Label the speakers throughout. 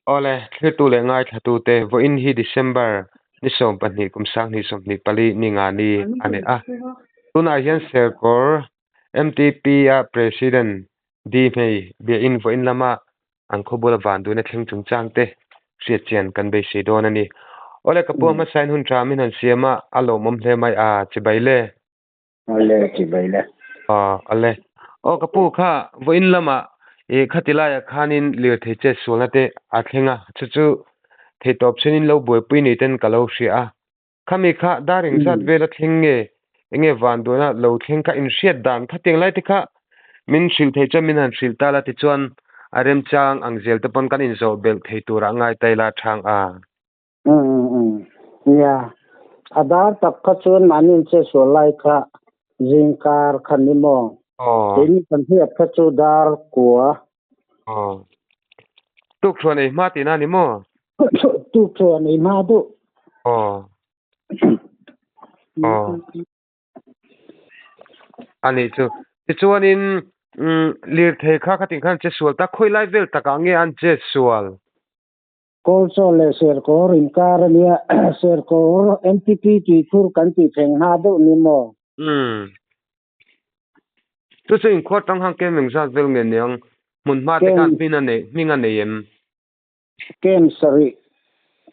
Speaker 1: Awle, thlirtu leh ngaithlatute, vawiin hi December ni 12 kum 2024 ni nga ni a ni a. Tunah hian Serkawr MTP a President Di Hmei biain vawiin lama an khawbula vanduina thleng chungchangte hriatchian kan beisei dawn a ni. Awle, ka pu a hmasain hun tha min han siam a, a lawmawm hle mai a, chibai le.
Speaker 2: Awle, chibai le.
Speaker 1: Aw, awle. Aw, ka pu kha vawiin lamah i khati laiah khanin lirthei chet sualna te a thleng a, chu chu theihtawp chhunin lo buaipui ni ten ka lo hria a. Khami kha dar engzat vel a thleng nge, enge vanduaina lo thleng kha inhriat dan khatiang lai te kha min hrilh thei chuan min han hrilh ta la tichuan a remchang ang zel te pawn kan inzawh belh thei turah ngai ta ila thang a.
Speaker 2: Nia, a dar tak kha chuan mahni in che sual lai kha zingkar kha ni maw? Keini kan hriat kha chu dar kua.
Speaker 1: Aw. Tukthuan ei hma tihna ni maw?
Speaker 2: Tukthuan ei hma duh.
Speaker 1: Aw. Aw. A nih chu. Tichuanin lirthei kha khatin khan che sual ta, khawi lai vel takah nge an che sual?
Speaker 2: Kawlchaw leh Serkawr inkar a nia, Serkawr MTP tuikhur kan tih thleng hma deuh ni maw?
Speaker 1: Umm. Chu chu inkhuar tang hang kem engzat vel nge niang? Hmun hma te khan hming a nei, hming a nei em?
Speaker 2: Kem sarih,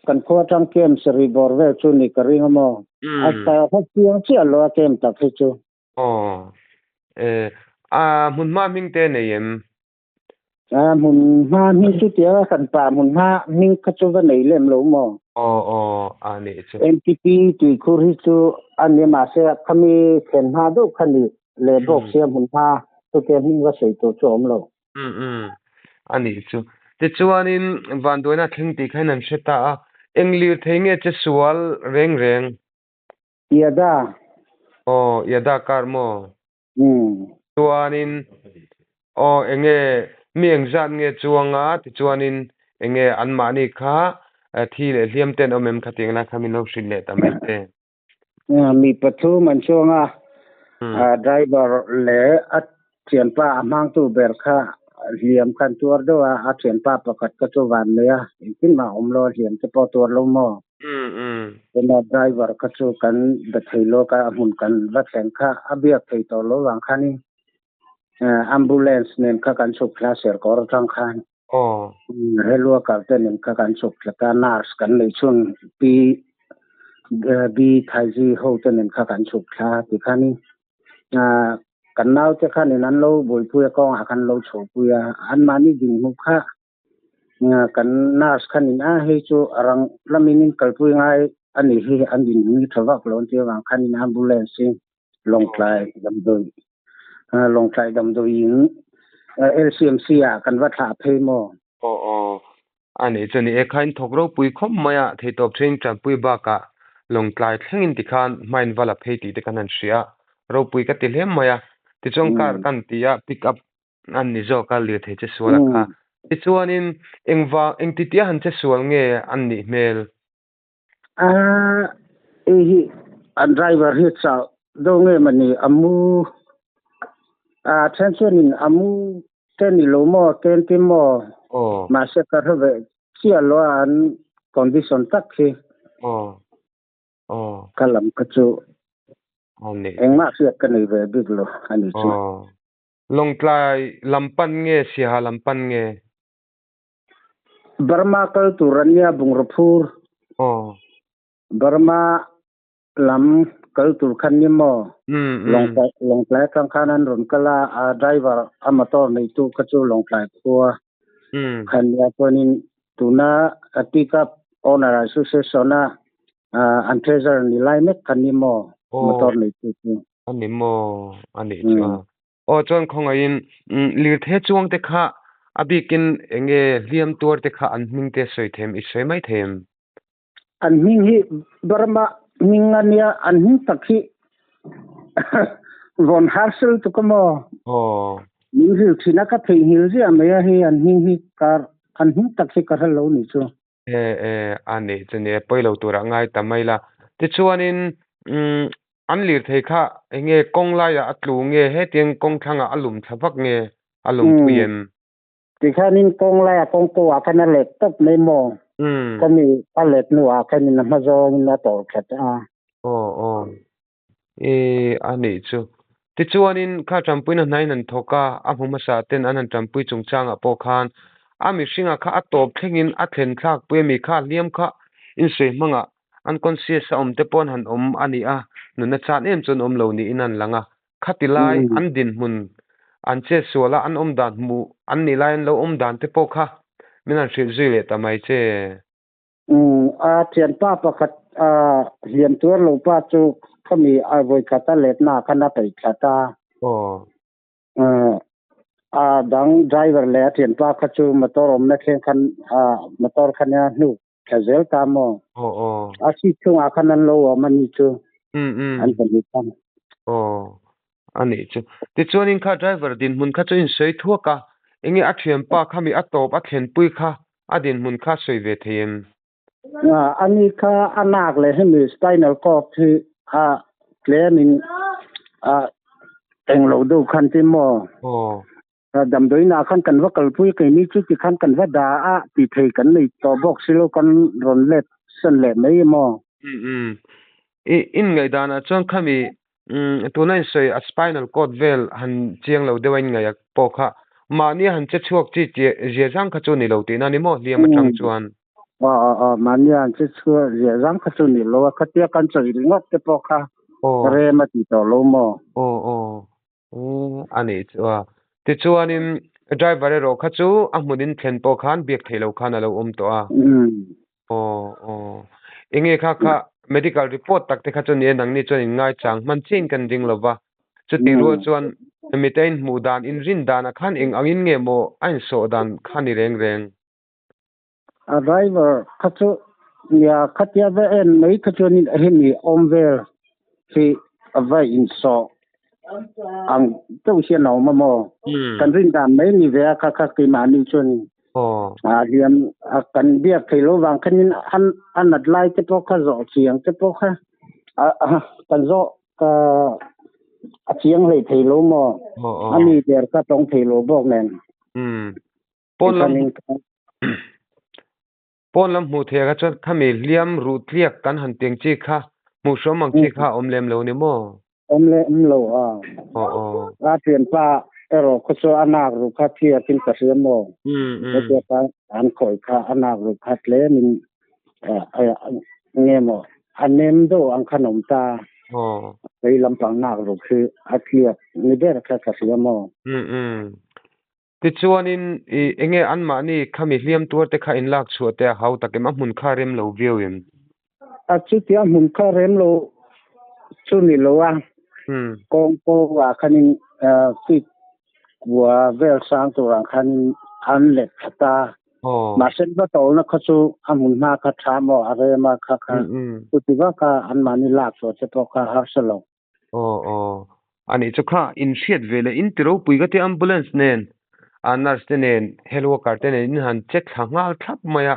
Speaker 2: kan khua tang kem sarih bawr vel chu ni ka ring a maw? A ta chiang chiah lo a kem tak hi chu.
Speaker 1: Aw. E, a hmun hma hming te nei em?
Speaker 2: A hmun hma hming chu tia kan pa hmun hma hming kha chu va nei lem lo maw?
Speaker 1: Aw aw a nih chu.
Speaker 2: MTP tuikhur hi chu a nia mahse khami thlen hma deuh kha ni leh bawk sia hmun hma chutia hming va sawi tur chu a awm lo.
Speaker 1: Umm umm a nih chu. Tichuanin vanduaina thleng tih kha in an hre ta a, eng lirthei nge che sual reng reng?
Speaker 2: Iada.
Speaker 1: Aw Iada car maw? Chuanin aw enge mi engzat nge chuanga tichuanin enge anmahni kha thi leh hliam te an awm em kha tih lai kha min lo hrilh leh ta mai te.
Speaker 2: Mi pathum an chuang a, driver leh a thianpa a hmangtu ber kha hliam kha an tuar deuh a, a thianpa pakhat kha chu van nei a, engtin mah a awm lo a hliam te pawh a tuar lo maw? Tuna driver kha chu kan be thei lawk a, a hmun kan va thleng kha a biak thei tawh lo vang khanin ambulance nen kha kan chhuk thla Serkawr atang khan helua kal te nen kha kan chhuk thla ta, nurse kan nei chhun Pi B Thaiji ho te nen kha kan chhuk thla tikhanin Kan naute khanin an lo buaipui a, kawngah khan lo chhuahpui a, anmahni dinhmu kha kan nurse khanin a hei chu a rang lamin in kalpui ngai a nih hi, an dinhmu hi tha vak lo an tih avang khanin ambulance in Lawngtlai damdawi Lawngtlai damdawiin LCMC ah kan va thlah phei maw?
Speaker 1: Aw aw, a nih chu ni e, kha in thawk ropui khawp mai a, theihtawp thein tanpui bakah Lawngtlai thlengin tikhan hmain va la phei tih te kan han hria a, ropui ka ti hle mai a, tichuan car kan ti a, pick up an ni zawk a, lirthei che sual a kha, tichuanin engvang engtitia han che sual nge an nih hmel?
Speaker 2: A hei hi an driver hi chauh deuh nge mawni a mu a then chuanin a mu te ni lo maw te an ti maw mahse ka hre ve chiah lo a an condition tak hi ka lam kha chu engmah hriat ka nei ve bik lo a ni chu.
Speaker 1: Lawngtlai lam pan nge Siaha lam pan nge?
Speaker 2: Burma kal tur an nia bungraw phur.
Speaker 1: Aw.
Speaker 2: Burma lam kal tur khan ni maw? Lawngtlai Lawngtlai atang khan an rawn kal a, a driver a motor neitu kha chu Lawngtlai khua khan nia chuanin tuna a pick up owner association a an treasurer ni lai mek khan ni maw motor neitu chu.
Speaker 1: A ni maw? A nih chu a. Aw chuan khawngaihin lirthei chuang te kha a bikin eng nge hliam tuar te kha an hming te sawi them i sawi mai thei em?
Speaker 2: An hming hi Burma hming a nia, an hming tak hi Von Harsel tuk a maw?
Speaker 1: Aw.
Speaker 2: Min hrilh thin a, ka theihnghilh ziah mai a hei an hming hi ka an hming tak hi ka hre lo ni chu.
Speaker 1: E e, a nih chu nia, pawi lo turah ngai ta mai la. Tichuanin umm an lirthei kha eng nge kawng laiah a tlu nge hetiang kawng thlangah a lum thla vak nge a lum pui em?
Speaker 2: Tikhanin kawng laia kawng ko ah khan a let tawp mai maw? Ka mi a let hnuah khanin a hma zawngin a tawlh khat a.
Speaker 1: Aw aw. I a nih chu. Tichuanin kha tanpuina hnaiin an thawk a, a hmu hmasa ten an han tanpui chungchangah pawh khan a mihringah kha a tawp thlengin a thlen thlak pui a mi kha hliam kha insawi hmangah unconscious a awm te pawh an han awm a ni a, nunna chan em chu an awm lo niin an lang a. Khati lai an dinhmun an chetsual a, an awm dan hmuh an nih lai an lo awm dan te pawh kha min han hrilh zui leh ta mai che.
Speaker 2: A thianpa pakhat hliam tuar lo pa chu khami a vawikhat a letna khan a peih thla ta. A dang driver leh a thianpa kha chu motor awmna thleng khan motor khan a hnuk thla zel ta maw? A seat chungah khan an lo awm a ni chu. An pahnih khan.
Speaker 1: Aw, a nih chu. Tichuanin kha driver dinhmun kha chu insawi thuak a, enge a thianpa kha mi a tawp a thlenpui kha a dinhmun kha sawi ve thei em?
Speaker 2: A ni kha a nak leh hemi spinal cord hi a tlemin a englo deuh khan ti maw? Damdawiinah khan kan va kalpui keini chu tikhan kan va dah a tih thei kan nei tawh bawk si lo kan rawn let san leh mai emaw?
Speaker 1: Umm i inngaihdanah chuan khami tuna insawi a spinal cord vel han chiang lo deuh a inngaih pawh kha mahni a han che chhuak chi zia zang kha chu ni lo tihna ni maw hliam atang chuan?
Speaker 2: Aw aw aw mahni a han che chhuak zia zang kha chu ni lo a khatia kan chawi ringawt te pawh kha rem a ti tawh lo maw?
Speaker 1: Aw aw A nih chu a. Tichuanin driver erawh kha chu a hmunin thlen pawh khan biak theih loh khan a lo awm tawh a. Aw aw. Enge kha kha medical report tak te kha chu ni e nangni chuan in ngaichang hman chiahin kan ring lo va. Chutih rual chuan mite a inhmuh dan inrin danah khan eng angin nge maw a insawh dan kha ni reng reng.
Speaker 2: A driver kha chu nia khatia va en mai kha chuanin hemi awm vel hi a va insawh ang deuh hian a awm a maw? Kan rin dan mai ni ve a kha kha keimahni chuanin a hliam kan biak thei lo vang khanin a nat lai te pawh kha zawh chiang te pawh kha kan zawh a chiang hlei thei lo maw? A mi ber kha tawng thei lo bawk nen.
Speaker 1: Pawn lam pawn lam hmuh theih kha chuan khami hliam ruh tliak kan han teng chi kha hmuh hrawm ang chi kha a awm lem lo ni maw?
Speaker 2: Awm lem lo a.
Speaker 1: Aw aw.
Speaker 2: A thianpa erawh khaw chu a nak ruh kha tliak in ka hria maw? Hetia kha an khawi kha a nak ruh kha tlem in nge maw a nem deuh ang khan awm ta.
Speaker 1: Aw.
Speaker 2: Vei lampang nak ruh khi a tliak ni ber kha ka hria maw?
Speaker 1: Tichuanin i enge anmahni khami hliam tuar te kha in lak chhuah te a hau tak em? A hmun kha rem lo viau em?
Speaker 2: A chutia a hmun kha rem lo chu ni lo a, kawng pawh ah khanin feet kua vel sang turah khanin an let khat a, mahse va tawlna kha chu a hmun hma kha tha maw a rem a kha kha chuti vaka anmahni lak chhuah te pawh kha harsa lo.
Speaker 1: Aw aw. A nih chu kha in hriat ve leh in ti ropui ka ti ambulance nen a nurse te nen health worker te nen in han che thla nghal thlap mai a,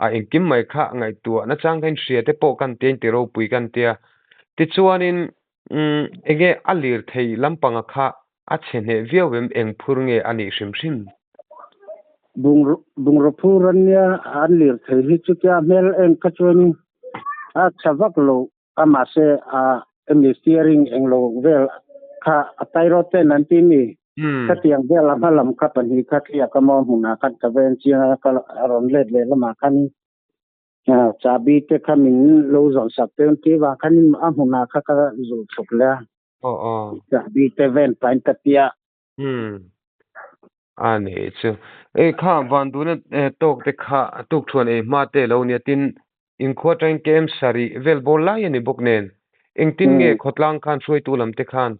Speaker 1: a engkim mai kha ngaihtuah nachang kha in hria te pawh kan tia in ti ropui kan tia. Tichuanin umm enge a lirthei lampanga kha a chhe hneh viau em eng phur nge a nih hrim hrim?
Speaker 2: Bungraw phur an nia an lirthei hi chutia hmel eng kha chuanin a tha vak lo A mahse a emi steering englo vel kha a tie rod ten an ti mi? Khatiang vel a hma lam kha pahnih kha thliak a maw hmunah khan ka ven chiang a, ka a rawn let leh lamah khanin chahbi te kha min lo zawn sak te ti vang khanin a hmunah kha ka zulh thluk leh a. Chahbi te ven pahin ka tia.
Speaker 1: A nih chu. Ei kha Vanduna tawk te kha tuk thuan ei hma te lo nia tin inkhua atangin KM sarih vel bawr lai a ni bawk nen. Engtin nge khawtlang khan hruaitu lam te khan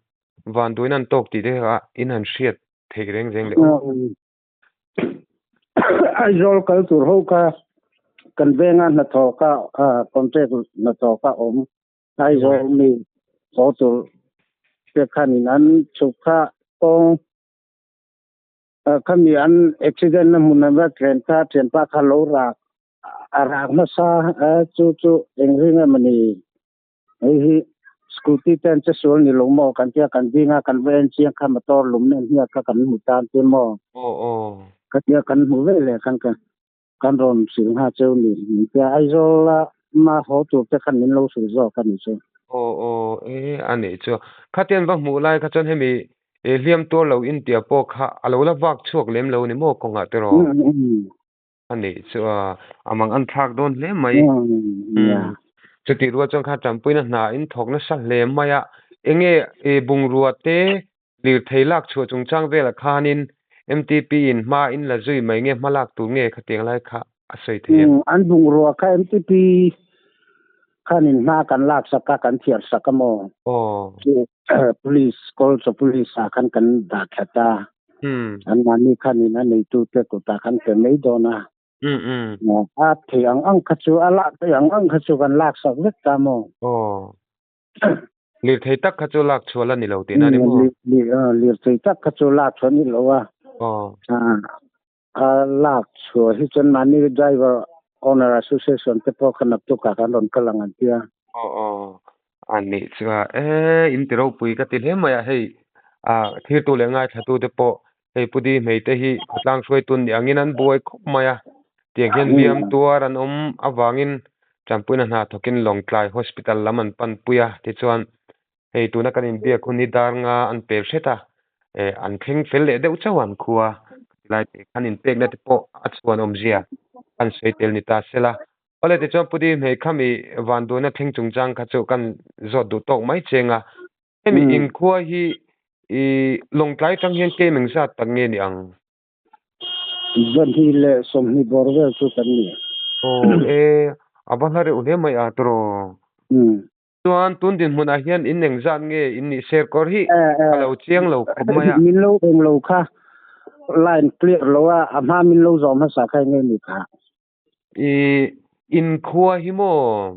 Speaker 1: Vanduain an tawk tih te kha in han hriat theih reng reng leh awm.
Speaker 2: Aizawl kal tur ho kha kan venga hnathawh kha contract hnathawh kha awm. Aizawl mi haw tur te khanin an chhuk kha kawng Khami an accident na hmun an va thlen kha thianpa kha lo rak a rak hmasa chu chu eng ring emawni hei hi scooty te an che sual ni lo maw kan tia kan ding a kan va en chiang kha motor lum nen hian kha kan hmu tan te maw.
Speaker 1: Aw aw.
Speaker 2: Khatia kan hmu ve leh khan ka kan rawn hrilh nghal cheu ni. Min tia Aizawl a ma haw tur te khan min lo hrilh zawk a nih chu.
Speaker 1: Aw aw e a nih chu. Khatian va hmuh lai kha chuan hemi hliam tuar lo intia pawh kha a lo la vak chhuak lem lo ni maw kawngah te rawh? A nih chu a a mang an thlak dawn hle mai. Chutih rual chuan kha tanpuina hna in thawk nasa hle mai a, enge bungrua te lirthei lak chhuah chungchang velah khanin MTP in hma in la zui mai nge hma lak tur nge khatiang lai kha a sawi thei em?
Speaker 2: An bungrua kha MTP khanin hma kan lak sak a, kan thiar sak a maw?
Speaker 1: Aw.
Speaker 2: Police, Kolchaw Police ah khan kan dah that a. Anmahni khanin a neitute kutah khan pe mai dawn a. A thei ang ang kha chu, a lak thei ang ang kha chu kan lak sak vek ta maw?
Speaker 1: Aw. Lirthei tak kha chu lak chhuah la ni lo tihna a ni maw?
Speaker 2: Lirthei tak kha chu lak chhuah a ni lo a. A lak chhuah hi chuan mahni driver owner association te pawh kha naktukah kan rawn kal ang an ti a.
Speaker 1: Aw aw a nih chu a e in ti ropui ka ti hle mai a hei a thirtu leh ngaithlatu te pawh hei Pudi hmei te hi khawtlang hruaitu ni angin an buai khawp mai a tiang hian hliam tuar an awm avangin Tanpuina hna thawkin Lawngtlai Hospital lam an panpui a, tichuan hei tuna kan inbiak hun hi dar nga an pel hret a, eh an thleng fel leh deuh chauh an khua tilai te khan inpekna te pawh a chhuan awmzia an sawi tel ni ta sela. Awle tichuan Pu Di hmei khami vanduaina thleng chungchang kha chu kan zawt duh tawk mai cheng a, hemi inkhua hi i Lawngtlai atang hian kem engzat tak nge ni ang?
Speaker 2: Zahnih leh sawmhnih bawr vel chu kan ni.
Speaker 1: Aw e, a va hla reuh hle mai a tawrh. Chuan tun dinhmunah hian in engzat nge in nih ser kawr hi a lo chiang lo khawp mai a.
Speaker 2: Min lo eng lo kha line clear lo a, a hma min lo zawh hmasa kha enge ni kha?
Speaker 1: I inkhua hi maw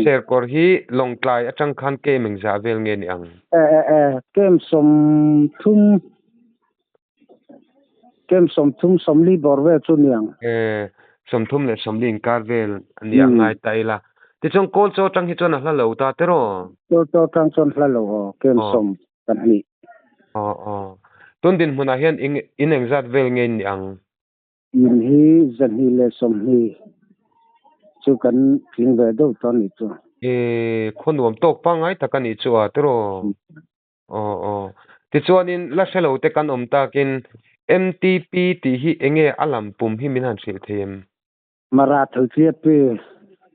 Speaker 1: ser kawr hi Lawngtlai atang khan kem engzah vel nge ni ang?
Speaker 2: E e e, kem sawmthum, kem sawmthum sawmli bawr vel chu ni ang.
Speaker 1: E, sawmthum leh sawmli inkar vel a ni ang ngai ta ila. Tichuan kawl chaw atang hi chuan a hla lo ta tiraw?
Speaker 2: Kawl chaw atang chuan hla lo aw, kem sawm pahnih.
Speaker 1: Aw aw, tun dinhmunah hian in engzat vel nge ni ang?
Speaker 2: In hi zahnih leh sawmhnih chu kan tling ve deuh tawh a nih chu.
Speaker 1: E, khaw nuam tawk pangngai tak a nih chu a tiraw? Aw aw. Tichuanin la hre lo te kan awm takin MTP tih hi enge a lam pum hi min han hrilh thei em?
Speaker 2: Mara Thaltliapi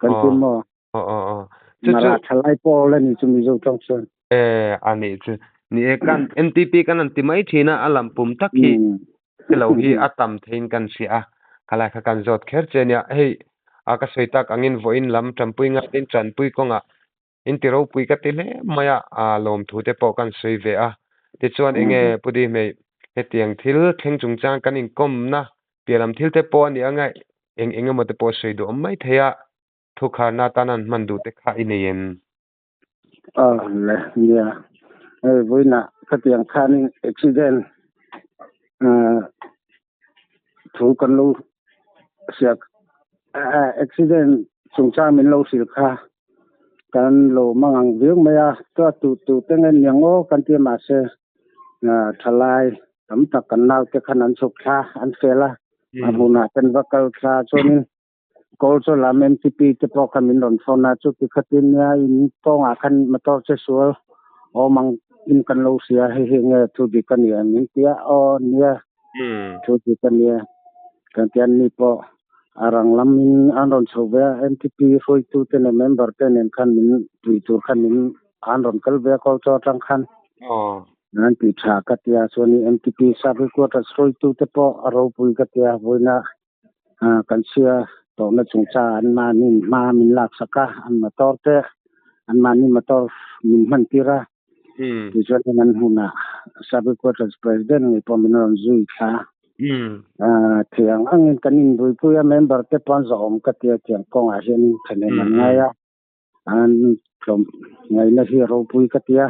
Speaker 2: kan ti maw?
Speaker 1: Aw aw aw. Chu chu.
Speaker 2: Mara Thalai Pawl a nih chu Mizo tawng chuan.
Speaker 1: E, a nih chu. Ni e, kan MTP kan han ti mai thin a, a lam pum tak hi hre lo hi a tam theiin kan hria a, khalai kha kan zawt kher che nia. Hei a ka sawi tak angin vawiin lam tanpui ngai te in tanpui kawngah in ti ropui ka ti hle mai a, a lawmthu te pawh kan sawi ve a. Tichuan enge Pu Di hmei hetiang thil thleng chungchang kan inkawmna piah lam thil te pawh a ni anga eng eng emaw te pawh sawi duh awm mai thei a, thukharna atan an hman duh te kha i nei em?
Speaker 2: Aw le, nia. Hei vawiinah khatiang khanin accident thu kan lo hriat accident chungchang min lo hrilh kha kan lo mang ang viau mai a, chuan tu tu te nge niang aw kan ti a mahse thalai tam tak kan naute khan an chhuk thla an fel a, a hmunah ten va kal thla chuanin Kawl chu lam MTP te pawh kha min rawn phone a, chuti khatin nia in kawngah khan motor che sual awm ang in kan lo hria hei hi nge thu dik a nia min ti a, aw nia thu dik a nia kan ti a, ni pawh a rang lam in an rawn chho ve a, MTP hruaitu te nen member te nen khan min pui tur khan min an rawn kal ve a kawl chaw atang khan an ti tha ka ti a, chuanin MTP sub headquarters hruaitu te pawh a ropui ka ti a, vawiina kan chhia tawhna chungchang an mahni hma min laksak a, an motor te an mahni motor min hman tir a, tichuan an hmunah Sub Headquarters President ngei pawh min rawn zui thla a, thiang angin kan inbuipui a, member te pawh an zawhawm ka tia tiang kawngah hian thahnem an ngai a, an tlawm ngaihna hi a ropui ka tia,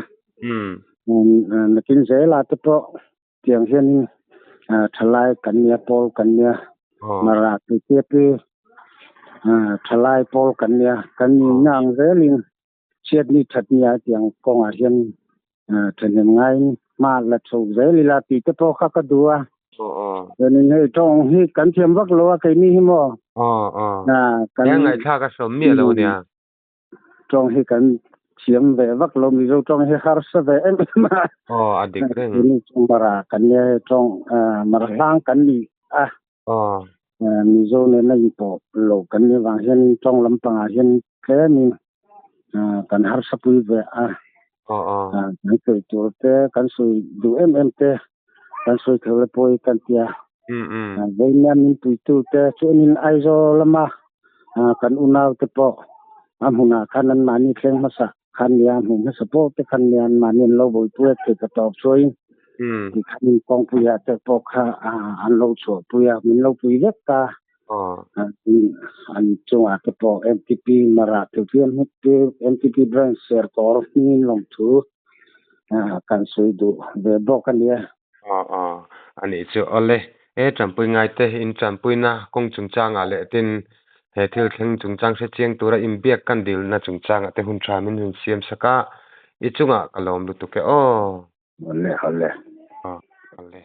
Speaker 2: nakin zela te pawh Tiang hianin thalai kan nia pawl kan nia mara tutiapi thalai pawl kan nia kan ni na ang zelin chhiatni thatnia tiang kawngah hian thahnem ngaiin hma la chho zel ila tih te pawh kha ka duh a.
Speaker 1: Aw aw.
Speaker 2: Chuanin hei tawng hi kan thiam vak lo a keini hi maw.
Speaker 1: Aw aw.
Speaker 2: Ah kan.
Speaker 1: Eng ngaihthlak a hrawm miah lo nia.
Speaker 2: Tawng hi kan thiam ve vak lo Mizo tawng hi harsa ve em em a.
Speaker 1: Aw a dik reng.
Speaker 2: Keini chu mara kan nia hei tawng mara hlang kan ni a.
Speaker 1: Aw.
Speaker 2: Mizo nena inpawh lo kan nih vang hian tawng lampangah hian tlemin kan harsa pui ve a.
Speaker 1: Aw aw.
Speaker 2: Kan sawi tur te kan sawi duh em em te kan sawi thei lo pawh kan tia. Vawinia min puitu te chuanin Aizawl lama kan unau te pawh a hmunah khan anmahni thleng hmasa khan nia hmu hmasa pawh te khan nia anmahni an lo bawipui a thei ka tawp chuain tikhan kawngpuiah te pawh kha an lo chhuahpui a min lo pui vek ta an chungah te pawh MTP Mara Thilthiam MTP Branch Serkawr hmingin lawmthu kan sawi duh ve bawk a nia.
Speaker 1: Aw aw a nih chu awle e tanpui ngai te in tanpuina kawng chungchangah leh tin he thil thleng chungchang hre chiang tura inbiak kan dilna chungchangah te hun tha min hun siam sak a i chungah ka lawm lutuk e aw.
Speaker 2: Awle awle.
Speaker 1: Aw awle.